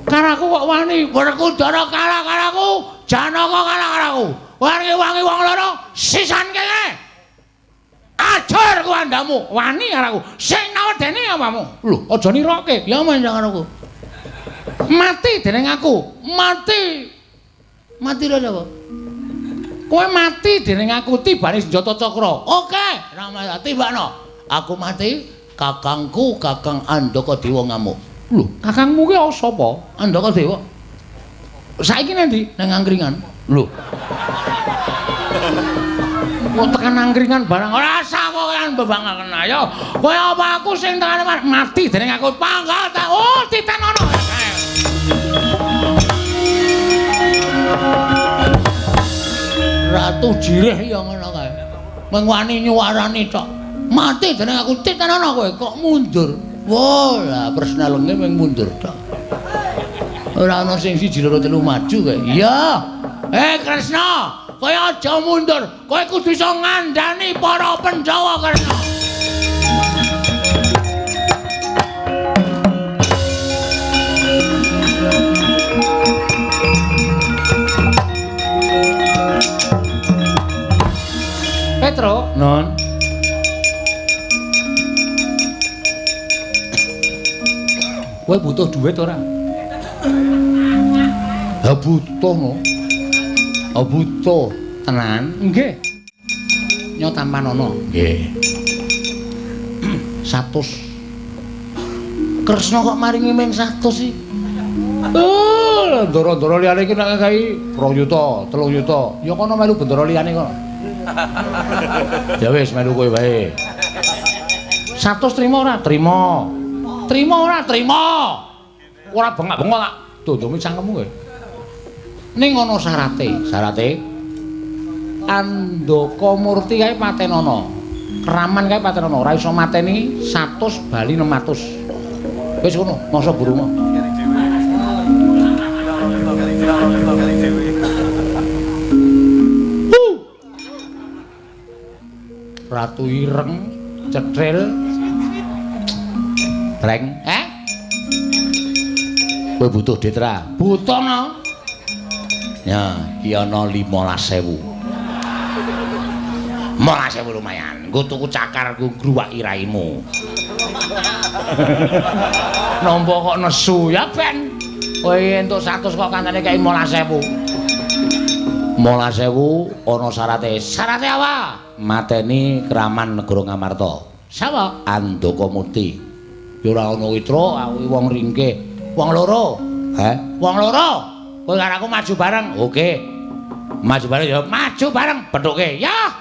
karo aku kok wani? Werkudara kalah karo aku, Janaka kalah karo aku. Wangi-wangi wong loro sisan kene. Ajar ku andamu, wani karo aku. Sing nawedeni apamu? Lho, aja niroke. Ya men karo aku. Mati dening aku. Mati. Mati lho sapa? Kowe mati dening aku tibane senjata cakra. Oke, Rama tibakno. Aku mati, kakangku Kakang Andaka Dewa ngamuk. Lho, kakangmu ki sapa? Andaka Dewa. Saiki nang ndi? Nang angkringan. Lho. Kok tekan angkringan barang ora usah kowe bebangaken ayo. Kowe apa aku sing tekan mati dening aku pangkat. Oh, titenono. Ratu Jireh ya ngono kae. Mung wani nyuwarani tok. Mati dening aku titenono kowe kok mundur. Wah, lah persnelenge mung mundur tok. Ora ana sing siji loro telu maju kae. Iya. Kresna, kowe aja mundur. Kowe kudu iso ngandani para Pandhawa, Kresna. Petro, Non. Kowe butuh duit ora? Ha butuh no. Ha butuh tenan. Nggih. Nyo tampanono. Nggih. 100. Kresna kok maringi ming 100 sih? Oh, ndoro-ndoro liyane iki nek kae 2 yuta, 3 yuta. Ya kono melu bendara liyane kono. Ya wis melu kowe wae. 100 trimo ora? Trimo. Trimo ora? Trimo. Ora bengak-bengok tak dondongi cangkemmu kowe. Ning ana syarate. Syarate Andaka Murti kae patenono. Keraman kae patenono, ora iso mateni 100 bali 600. Wis ngono, masa burung. Ratu ireng, cetril, breng, Kowe butuh duit ra? Butuh no. Ya, iki ana 15.000. 15.000 lumayan. Nggo tuku cakar nggo ngruwaki raimu. Nampa kok nesu ya ben. Kowe entuk 100 kok kancane kei 15.000. 15.000 ana syarate. Syarate apa? Mateni Kraman Negara Ngamarta. Sapa? Andaka Murti. Ya ora ana witra, aku wong ringkih. Wong loro. Heh? Wong loro. Kowe karo aku maju bareng. Oke. Maju bareng ya. Maju bareng pethuke. Ya.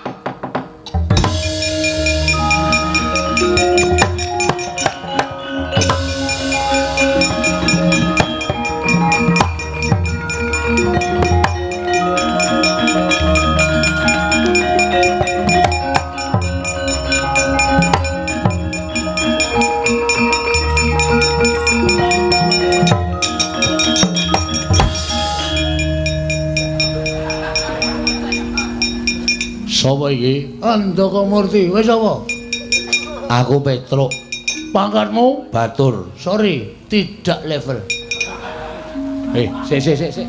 Sapa iki? Andaka Murti. Wis sapa? Aku Petruk. Pangkatmu? Batur. Sorry, tidak level. Sik sik sik sik.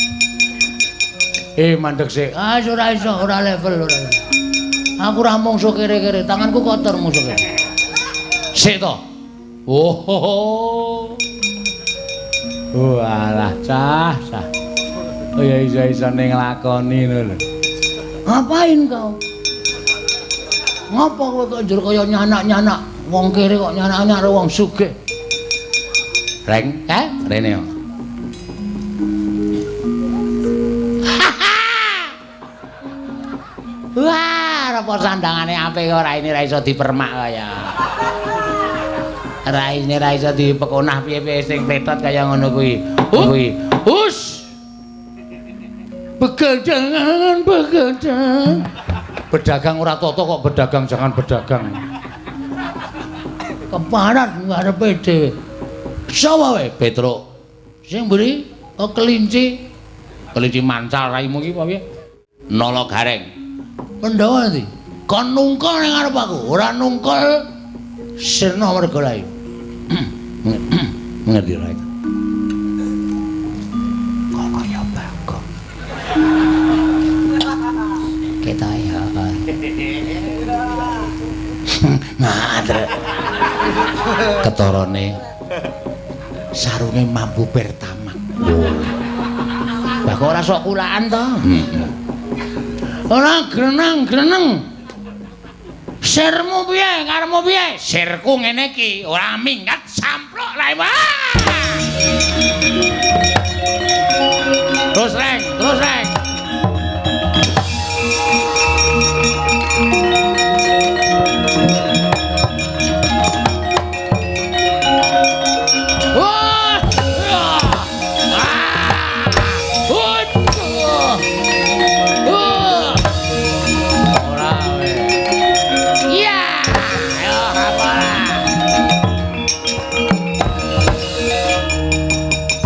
Mandek sik. Ah, ora iso, ora level ora. Aku ora mungsuh kere-kere, tanganku kotor mungsuh. Sik to. Oh. Walah, cah, cah. Oh ya iso-isone nglakoni ngono lho. Ngapain kau? Ngapa kowe kok njur kaya nyanak-nyanak wong kere kok nyanak-nyanak karo wong sugih? Reng, rene yo. Wah, apa sandangane apik ora ini ra iso dipermak kaya. Raine ra iso dipekonah piye-piye sing pletot kaya ngono kuwi. Kuwi. Hus. Begadangan, begadang. Berdagang ora toto kok berdagang jangan berdagang. Keparat ngarepe dhewe. Sapa wae Petruk? Sing mburi oh kelinci. Kelinci mancal raimu iki apa piye? Nala Gareng. Pandhawa ndi? Kon nungkul ning ngarep aku, ora nungkul sirna merga layu. Ngerti ra? Kok kaya Bagong. Ketoke ya. Ngadrek. Ketorone sarunge mambu pertama. Oh. Lah kok ora sok kulaan to? Heeh. Ora greneng-greneng. Sirmu piye? Karepmu piye? Sirku ngene iki, ora minggat samplok lae. Terus reng, terus reng.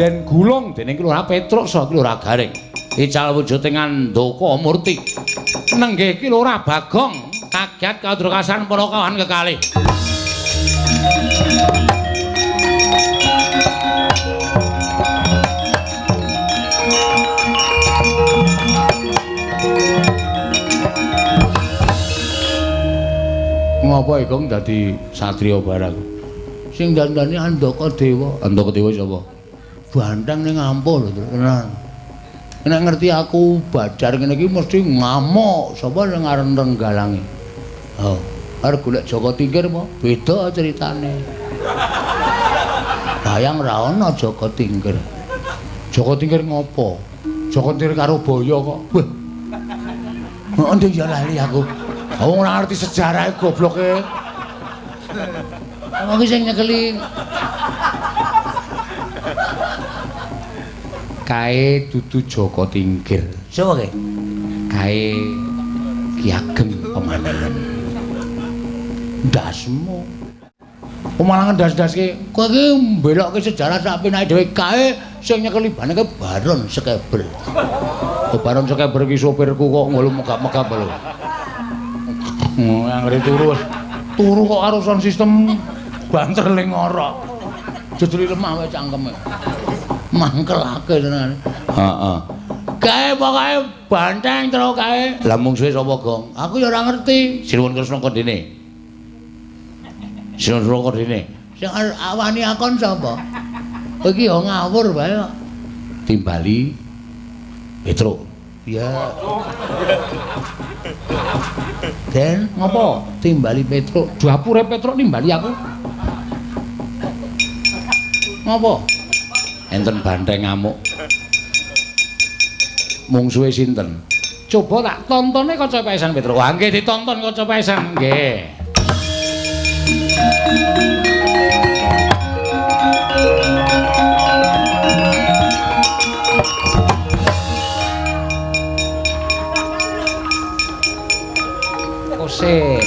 Den gulung dening Ki Lurah Petruk saha Ki Lurah Gareng. Ical wujuding Andaka Murti. Nenggih Ki Lurah Bagong kaget kadrokasan para kawan kekalih. Ngopo Gong dadi satriya barang? Sing dandani Andaka Dewa. Andaka Dewa sapa? Banteng ning ampuh lho tenan. Nek ngerti aku badar ngene iki mesti ngamuk. Sapa sing arep renggalangi? Oh, arep golek Jaka Tingkir apa? Beda ceritane. Bayang ra ono Jaka Tingkir. Jaka Tingkir ngopo? Jaka Tingkir karo Baya kok. Wah. Endi ya lali aku. Wong ora ngerti sejarahe gobloke. Wong iki sing nyekeli kae dudu Jaka Tingkir. Sapa kae? Kae Ki Ageng Pemanahan. Ndasmu. Pemanahan ndas-ndaske. Kowe iki mbelokke sejarah sak penake dhewe kae sing nyekeli baneke Baron Sekeber. Oh, Baron Sekeber iki sopirku kok ngono megap-megap lho. Anggere turu wis. Turu kok karo sound system banter ling ngorok. Jejeli lemah wae cangkeme. Mangkelake tenan. Heeh. Kae pokoke banteng terus kae. Lah mungsuhe sapa, Gong? Aku ya ora ngerti. Sinuwun Kresna kondene. Sinuwun Kresna kondene. Sing awani akon sapa? Kowe iki ya ngawur wae kok. Timbali Petruk. Ya. Den, ngopo? Timbali Petruk. Dapure Petruk nimbali aku. Ngopo? Enten banteng ngamuk. Mungsuhe sinten? Coba tak tontone kaca paesan Petruk. Wah, nggih ditonton kaca paesan. Nggih. Kose.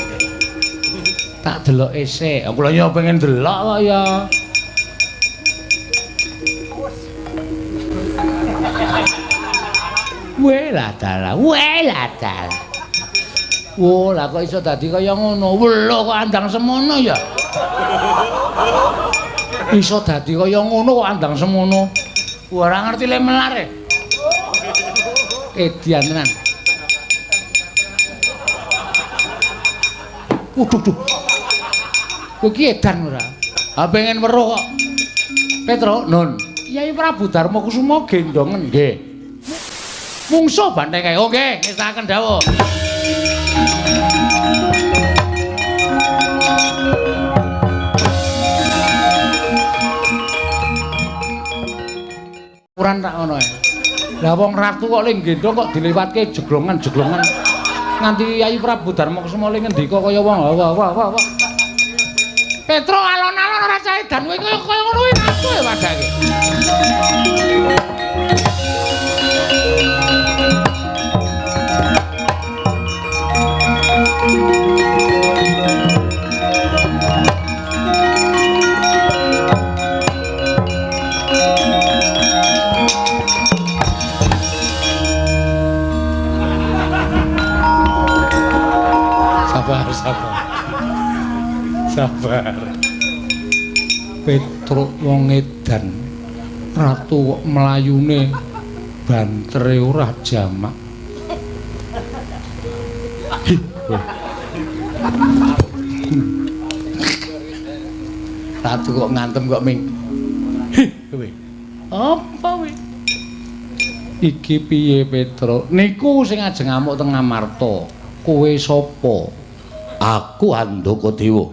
Tak deloke sik. Aku lha pengen delok kok ya. Welah dalah, welah dalah. Wo, lah kok iso dadi kaya ngono? Welo kok andang semono ya. Iso dadi kaya ngono kok andang semono. Ora ngerti le melar e. Edian tenan. Waduh, duh. Kowe iki edan ora? Ha pengen weruh kok. Petro, Nun. Kyai Prabu Darma Kusuma gendongen nggih. Mungsuh banteng kae. Oh nggih, ngestaken dawuh. Ukuran tak ngono ae. Lah wong ratu kok le gendong kok dilewatke jeglongan-jeglongan. Nganti Kyai Prabu Darma Kusuma le ngendika kaya wong wah wah wah wah. Petro alon-alon ora cah edan kowe kaya ngono kuwi ratu e padake. Sabar, sabar. Sabar. Petruk wong edan. Ratu kok mlayune bantere ora jamak. Ratu kok ngantem kok ming. Hi, kowe. Apa kowe? Iki piye Petruk? Niku sing ajeng ngamuk teng Ngamarta. Kowe sapa? Aku Handaka Dewa.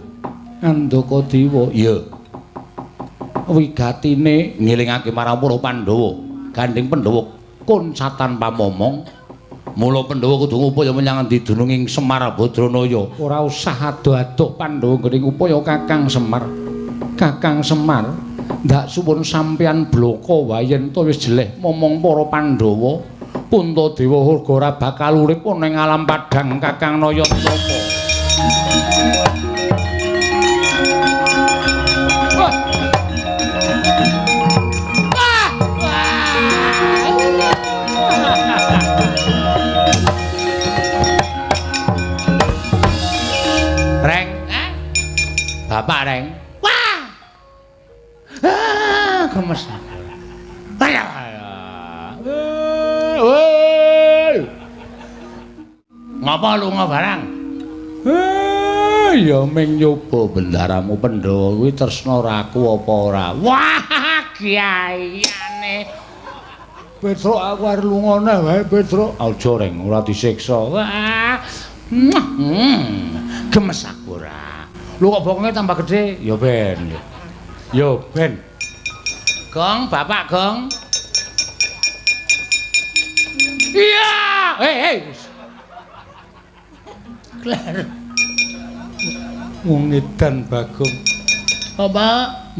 Handaka Dewa? Iya. Wigatine ngelingake marang para Pandhawa. Gandeng Pandhawa kuncatan pamomong. Mula Pandhawa kudu ngupaya menyang endi dununging Semar Badranaya. Ora usah adoh-adoh Pandhawa nggone ngupaya Kakang Semar. Kakang Semar, ndak suwun sampeyan bloko wae yen to wis jeleh momong para Pandhawa. Puntadewa uga ora bakal urip ana ing alam padhang Kakang Naya Tapa. Wah. Wah. Reng, eh? Bapak Reng. Wah. Ah, gemes. Ayo. Woi. Ngapa lunga barang? Ya ming nyoba bendaramu Pandhawa kuwi tresna raku apa ora. Wah, kiaiane. Petruk aku arep lunga neh wae Petruk. Aja Reng, ora disiksa. Wah. Gemes aku ora. Lho kok bokonge tambah gedhe? Ya ben. Ya ben. Gong, bapak gong. Iya, hei hei. Kler. Wong edan Bagong. Bapak.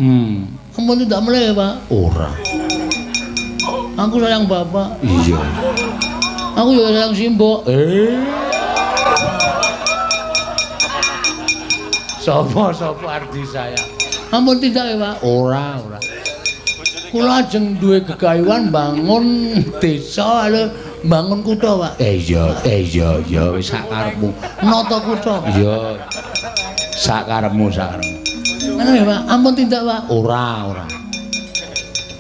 Ampun tidak mulai, Pak. Ora. Aku sayang bapak. Iya. Aku juga sayang Simbok. Sopo-sopo ardi sayang. Ampun tidak ya, Pak. Ora, ora. Kula ajeng duwe gegayuhan bangun desa lho, bangun kutha, Pak. Iya, iya, iya, wis sak karepmu. Nata kutha. Iya. Sak karepmu, sak karepmu. Ngono ya, Pak. Ampun tindak, Pak. Ora, ora.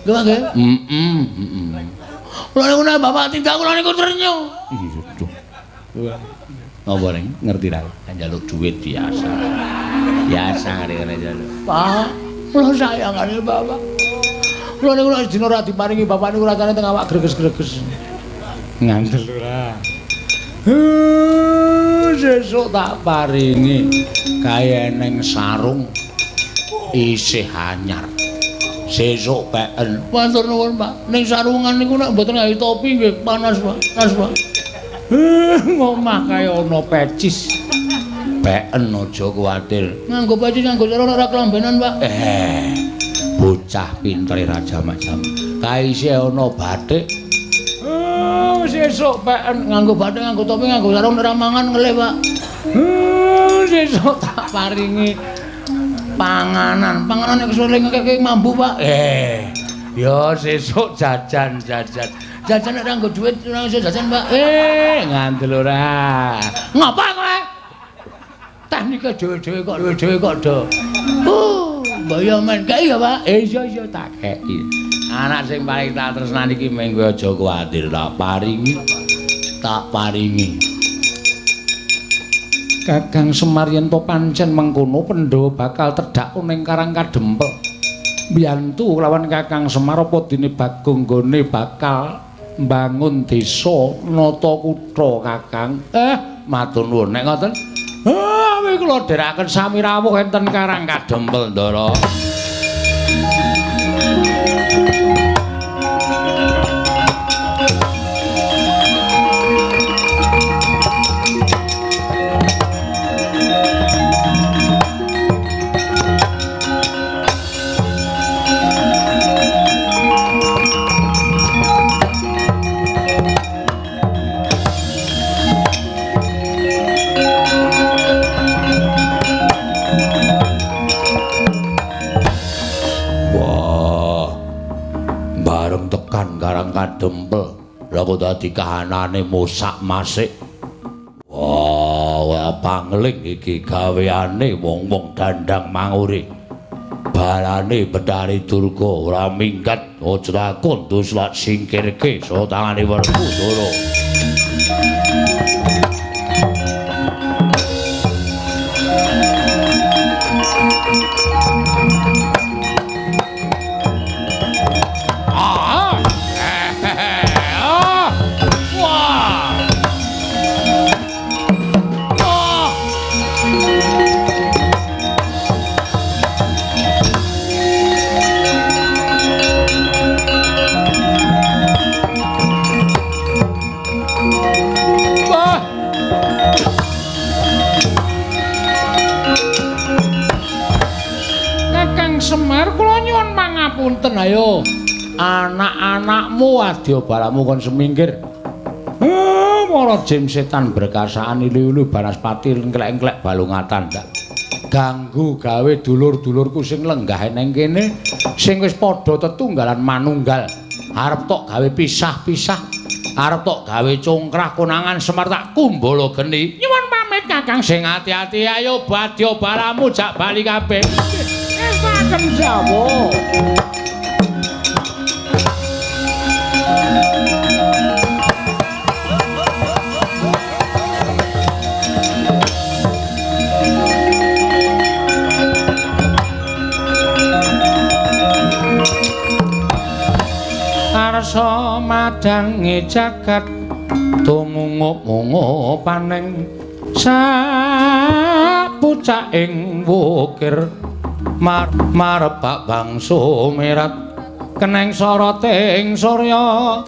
Lho, Pak nggih. Heeh, heeh. Kula niku nek bapak tindak kula niku ternyo. Iya, duh. Napa Reng? Ngerti ra? Njaluk duit biasa. Biasa ngene njaluk. Pak, kula sayang karo bapak. Kula niku nek dina ora diparingi bapak niku rasane teng awak greges-greges. Ngandel ora. Sesuk tak paringi kae neng sarung isih anyar. Sesuk peken. Matur nuwun, Pak. Ning sarungan niku nek mboten gawe topi nggih panas, Pak. Panas, Pak. Ngomah kae ana pecis. Peken aja kuwatir. Nganggo pecis nganggo sarung ora kelambenan, Pak. Bocah pintere raja macam. Kae isih ana batik. Sesuk peken nganggo batik, nganggo topi, nganggo sarung ora mangan ngelih, Pak. Sesuk tak paringi panganan. Panganan nek kesuwen ngekek mambu, Pak. Ya sesuk jajan-jajan. Jajan nek ora nggo dhuwit ora iso jajan, Pak. Ngandel ora. Ngapa kowe? Teknike dhewe-dhewe kok dhewe-dhewe kok do. Mbok yo men kei ya, Pak. Iya iya tak kei. Anak sing paling tak tresnani iki mengko aja kuwatir, tak paringi. Tak paringi. Kakang Semar yen to pancen mengkono Pandhawa bakal tedhak ning Karang Kadempel. Mbiyantu lawan Kakang Semar apa dene Bagong nggone bakal mbangun desa nata kutha Kakang. Matur nuwun nek ngoten. Awi kula dherekaken sami rawuh enten Karang Kadempel, Ndara. Karang Kadempel lha kok dadi kahanane mosak-masik. Wah, pangling iki gaweane wong-wong dandang mangure. Balane Bethari Durga ora minggat, aja takon dus lak singkirke saka tangane Werkudara. Punten ayo anak-anakmu adya balamu kon semingkir. Mara jim setan berkasaan ilu-ilu banaspati engklek-engklek balungatan ndak ganggu gawe dulur-dulurku sing lenggah neng kene sing wis padha tetunggalan manunggal arep tok gawe pisah-pisah arep tok gawe congkrah konangan Semar tak kumbala geni. Nyuwun pamit Kakang sing ati-ati ayo badya balamu jak bali kabeh. Estaken jawa. Arsa madange jagat tumungup-mungup paning sapucaking wukir marebak bangsa merat keneng soroting surya.